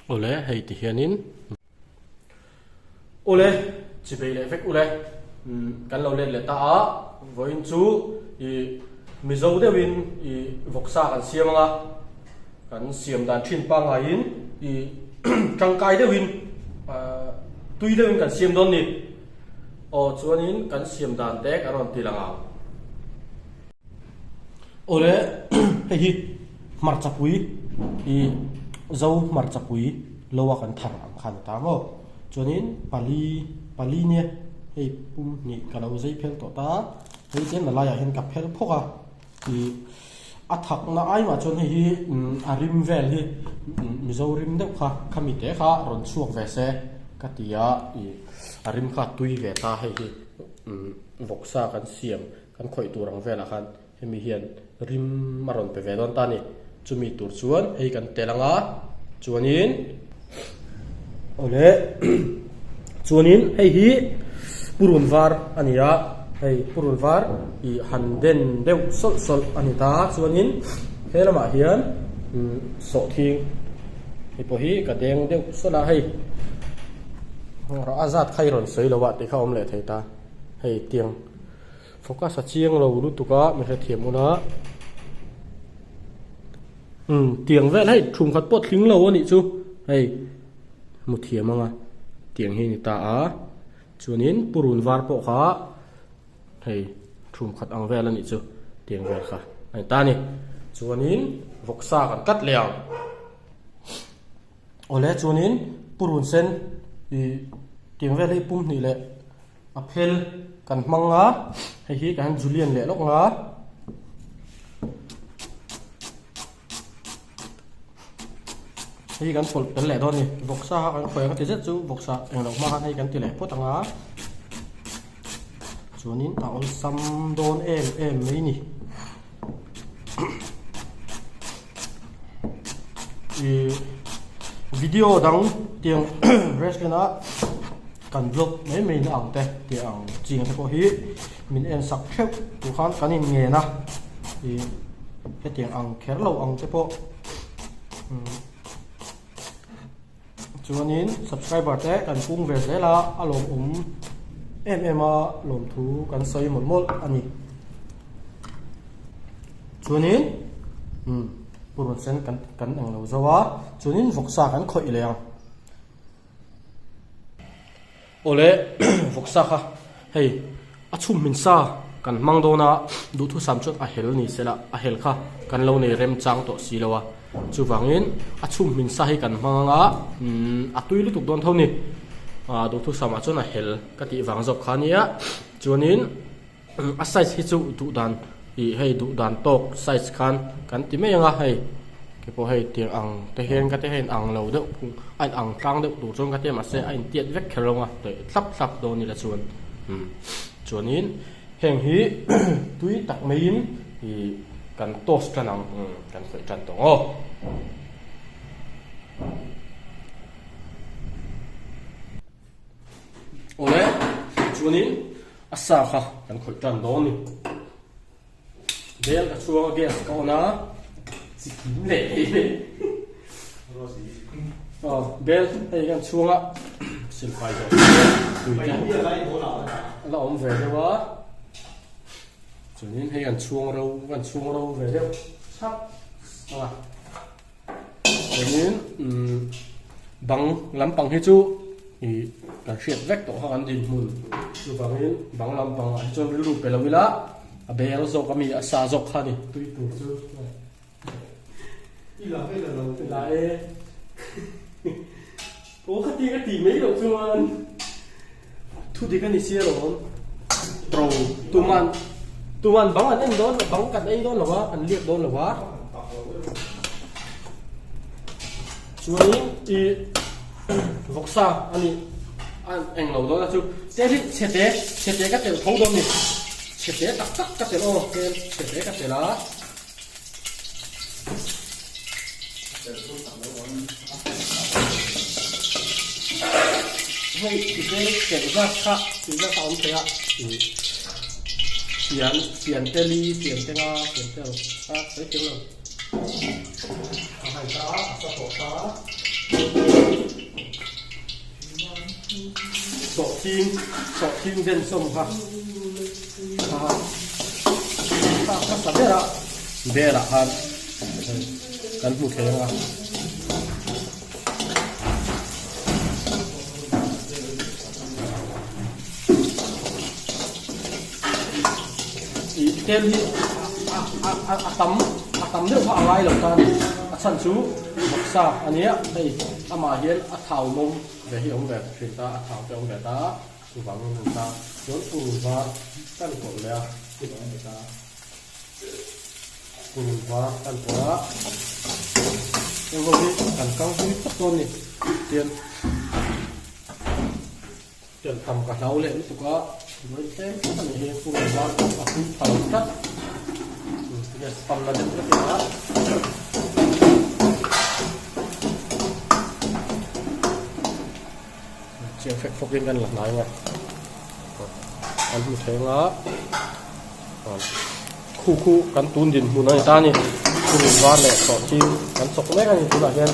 Awle hei ti hianin Awle chibei leh vek ule kan lo let leh ta a vawiin chu ih Mizo deuhin ih vawksa kan siam anga kan siam dan thin pangaiin ih tangkai deuhin tui deuhin kan siam dawn ni. Aw chuanin kan siam dan te kan rawn ti lang ang. Awle hei hi hmarchapui ih zo hmarchapui lo a kan thar ang khan a ta maw chuanin pali pali nia hei pum hnih ka lo zei phel tawh ta hei tlem la laiah hian ka phel phawk a ih a thakna ai mah chuan hei hi a rim vel hi mizo rim deuh kha khami te kha rawn chhuak ve se ka ti a ih a rim kha a tui ve ta hei hi vawksa kan siam. Kan khawih tur ang velah khan hemi hian rim a rawn pe ve dawn ta a ni. Chumi tur chuan hei kan tel ang a, chuanin awle chuanin hei hi purun var a ni a, hei purun var ih han den deuh sawlh sawlh a ni ta a, chuanin he lamah hian sawhthing hei pawh hi ka deng deuh sawlh a, hei a zat kha i rawn sawi lo a tih kha a awm leh thei ta. Hei tiang focus a chiang lo lutuk a mi hrethiam ula umm tiang vel hei thum khat pawh tling lo a nih chu hei hmu thiam ang a tiang hi a ni ta a chuanin purun var pawh kha hei thum khat ang vel a nih chu tiang vel kha a ni ta a ni chuanin vawksa kan cut leh ang. Awle chuanin purun sen ih tiang vel hi pum hnih leh a phel kan hmang a hei hi kan julian leh lawk ang a. Hei hi kan chhawlh tel leh dawn a ni vawksa kha kan khawi ang a ti zet chu vawksa englo hma khan hei kan ti leh phawt ang a chuanin a awlsam dawn em em mai a ni. Ih video dang tiang restaurant a kan vlog mai mai na ang te tih ang ching te pawh hi min en sak theuh tur khan kan in ngen a ih hetiang ang kher lo ang te pawh umm Chuanin subscriber te kan pung ve zel a, a lawmawm em em a lawmthu kan sawi mawlh mawlh a ni. Chuanin umm purun sen kan kan eng lo zo a, chuanin vawksa kan khawih leh ang. Awle vawksa kha hei a chhum hmin sa kan hmang dawn a, duhthusam chuan a hel ni sela a hel kha kan lo nei rem chang tawh si lo a, chuvangin a chhum hmin sa hi kan hmang ang a, umm a tui lutuk dawn tho ni, ah duhthusam ah chuan a hel ka tih vang zawk kha ania, chuanin a size hi chu duh dan ih hei duh dan tawk size khan kan ti mai ang a hei ke pawh hei tiang ang te hian ka ti hei ang lo deuh phung a in ang tlang deuh tur chuan ka ti a mahse a intiat vek kher lo a tawih thlap thlap dawn ila chuan umm chuanin heng hi tui tak maiin ih kan toast tan ang umm kan khawih tan tawh ang aw. Awle chuanin a sa kha kan khawih tan dawn a ni. Bel ka chhuang a gas ka on a chi kim leh thei mai. Aw bel hei kan chhuang a silfai zawh tui te la awm ve deuh a chuanin hei kan chhuang ro kan chhuang ro ve deuh chhap a. Chuanin umm bang lampang hi chu ih kan hriat vek tawh kha kan dinhmun chuvangin bang lampang ah hi chuan rilru pe lo ila a bel zawk ami a sa zawk kha a ni tui tur chu i la e la lo la e aw khati ka tih mai loh chuan thu dik a ni sia lawm tro tuman tuman bang an en dawn bang kan ei dawn lo a an liak dawn lo a chuanin i vawksa a ni a eng lo dawn a chu te hi chhete chhete ka telh tho dawn ni chhete tak tak ka telh aw tlem chhete ka telh a. Hei tichuan telh zat kha tih zat a awm thei a fian fian te li fian te nga fian te a sawi thiam lo a hai ta a sa tawh ta. Sawhthing, sawhthing den sawm kha kha thlak hmasa ber a, bel ah khan kan hmu thei ang a. Ih tel hi a a tam a tam deuh kha a ngai lo ta a ni a chhan chu vawksa a nia hei amah hian a thau mawm ve hi a awm ve thin ta a thau te a awm ve ta chuvangin a ni ta chuan purun var kan kawlh leh a purun var kan kawlh a heng ho hi kan kang hlui phawt dawn a ni tian. Tel tam ka hlau leh lutuk a, vawi tlem tlat a nih hi, pu Rawlvar pawh a pui pha lo tlat. Gas pam la deuh hlek ila. Chiang fek fawkin kan la hnai ang a, kan hmu thei ang a, khu khu kan tun dinhmun a ni ta a ni, pu Rawlvar leh sawhthing kan chawk mek a ni tunah hian.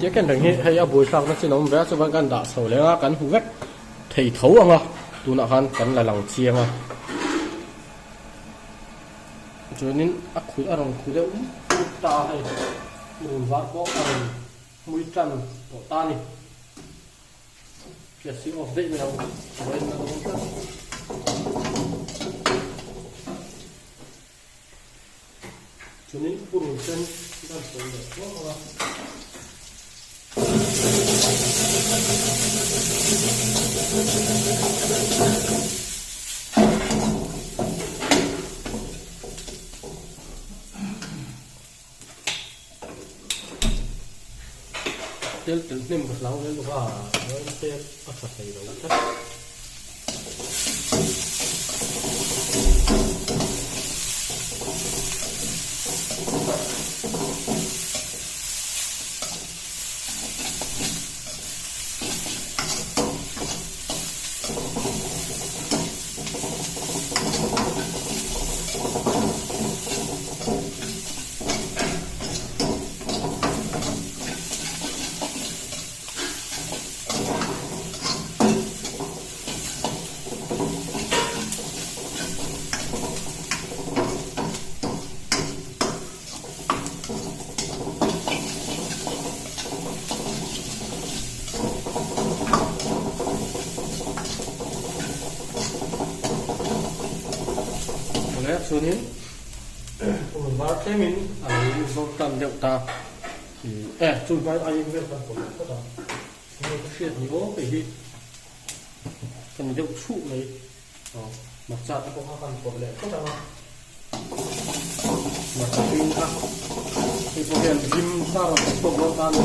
Tia ken reng hi hei a buaithlakna chin a awm ve a chuan kan dah chho leng a kan hmu vek thei tho ang a tunah khan kan la lang chiang a chuanin a khu a rawn khu deuh mup ta a hei run var pawh a rawn hmui tan tawh ta a ni. Gas hi off daih mai ang vawiin a dawn tlat. Chuanin purun sen kan sawi leh tluang ang a. Tel tel hnem ka hlau hle bawk a, chuan tel a tha thei lo tlat. Chuanin Ur var tlemin a lo zo tan deuh ta. E, chu hmai aiin vel kan pawlh leh phawt a. Enge ka hriat ni aw hei hi ka ni deuh chhuh mai. Aw, hmarcha te pawh kha kan pawlh leh phawt ang a. Hmarcha hring kha hei pawh hian rim kha a rawn ti chhuak dawn ta a ni.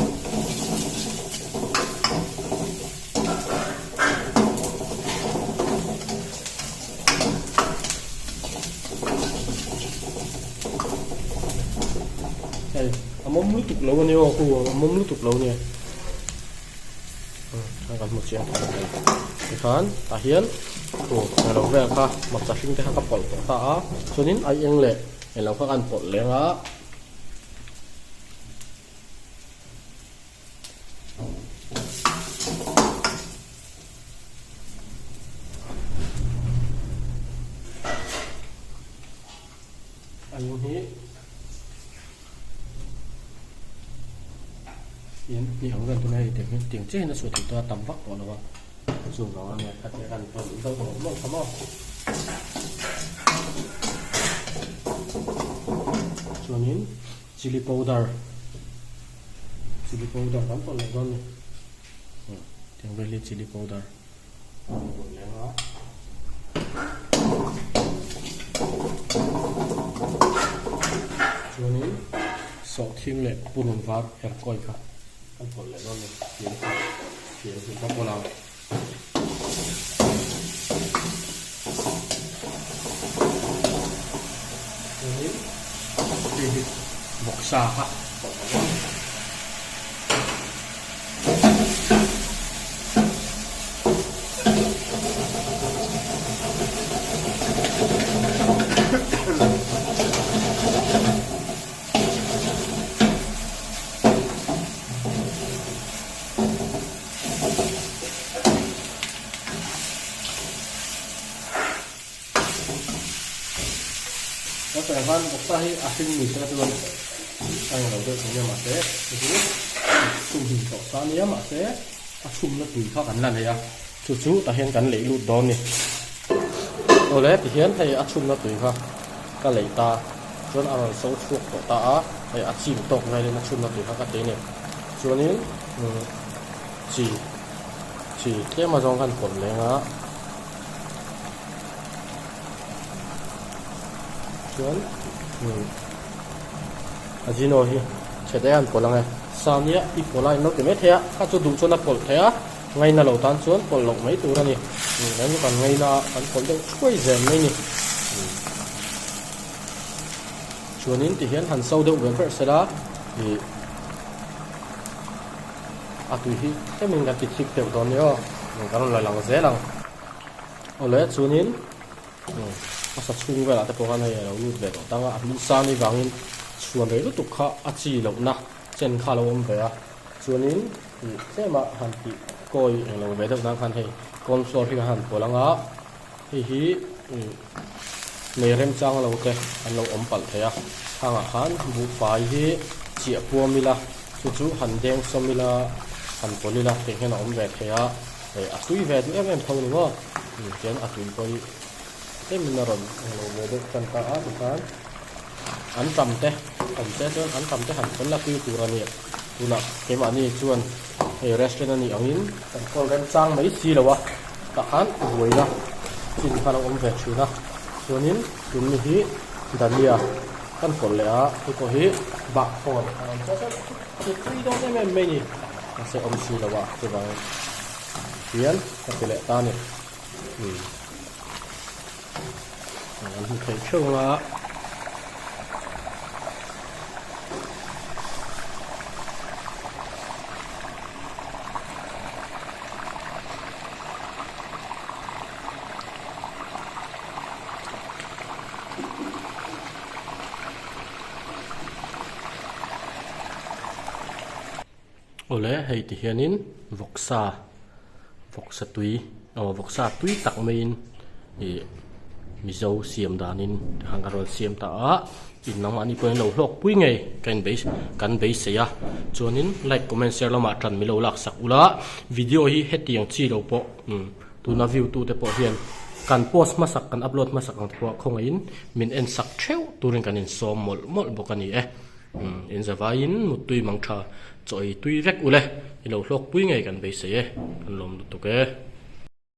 Hei a mawm lutuk lo a ni aw khu a mawm lutuk lo a ni a kan hmu chiang thei mai tikhan tah hian khu englo vel kha hmarcha hring te kha ka pawlh tawh ta a chuanin ai eng leh englo kha kan pawlh leng a. A eng hi in hnih ang vel tuna hei tiang hi tiang chiahin a chhuah theih tawh a tam vak tawh lo a chuvang a nia khatia kan pawlh deuh mawlh mawlh kha maw chuanin chilli powder chilli powder kan pawlh leh dawn a ni tiang vel hi chilli powder. Chuanin sawhthing leh purun var her kawi kha. Kan pawlh leh dawn a ni. Fian kha fian hi ka pawlh ang. Chuanin hei hi vawksa kha pawlh ang a. Kan khan vawksa hi a hring ni sela chuan a englo deuh thei nia mahse hei hi chhum hlim tawh sa nia mahse a chhumna tui kha kan la nei a chu chu tah hian kan leih lut dawn a ni. Awle tihian hei a chhumna tui kha ka leih ta. Chuan a rawn so chhuak tawh ta a, hei a chim tawk velin a chhunna tui kha ka ti a ni. Chuanin chi chi tlem azawng khan pawlh leng a, chuan ajino hi chhe te an pawlh ang e. Sa nia i pawlh a in lo ti mai thei a, kha chu duh chuan a pawlh thei a, ngaina lo tan chuan pawlh loh mai tur a ni. Kan chu kan ngaina a, kan pawlh deuh thuai zel mai a ni. Chuanin ti hian han so deuh ber ber sela ih a tui hi tlemin kan ti thik deuh dawn nia aw kan rawn la lang zel ang. Awle chuanin a sa chhung velah te pawh khan hei a lo lut ve tawh tang a, a hming sa ni vangin chhuan rei lutuk kha a chi lohna chen kha a lo awm ve a, chuanin ih tlema han tih kawi englo ve deuh nan khan hei corn flour hi kan han pawlh ang a. Hei hi nei remchang lo te an lo awm palh thei a, khangah khan buhfai hi chiah puam ila chu chu han deng sawm ila han pawlh ila tih hian a awm ve thei a, hei a tui ve duh em em tho ni maw tian a tui pawh hi tlemin a rawn englo ve deuh tan ta a tikhan an tam te awm se chuan an tam te han pawlh la tui tur a ni tunah keimahni chuan hei restaurant a nih angin kan kawl remchang mai si lo a. Tah khan buaina chin kha a lo awm ve thin a, chuanin tunni hi dania kan pawlh leh a, hei pawh hi bahkhawr a awm tlat a, chu tui dawn em em mai a ni, mahse awm si lo a chuvang hian ka ti leh ta a ni, umm an hmu thei theuh ang a. Awle hei ti hianin vawksa vawksa tui aw vawksa tui tak maiin ih mizo siam danin tikhan ka rawn siam ta a. In nangmahni pawhin lo hlawk pui ngei ka in beis kan beisei a chuanin like comment share lamah tan milo lak sak ula video hi hetiang chi lo pawh umm tuna view tu te pawh hian kan post hmasak kan upload hmasak ang te pawh khawngaihin min en sak theuh turin kan insawm mawlh mawlh bawk a ni e umm in zavaiin muttui mang tha chaw ei tui vek ule i lo hlawk pui ngei kan beisei e kan lawm lutuk e.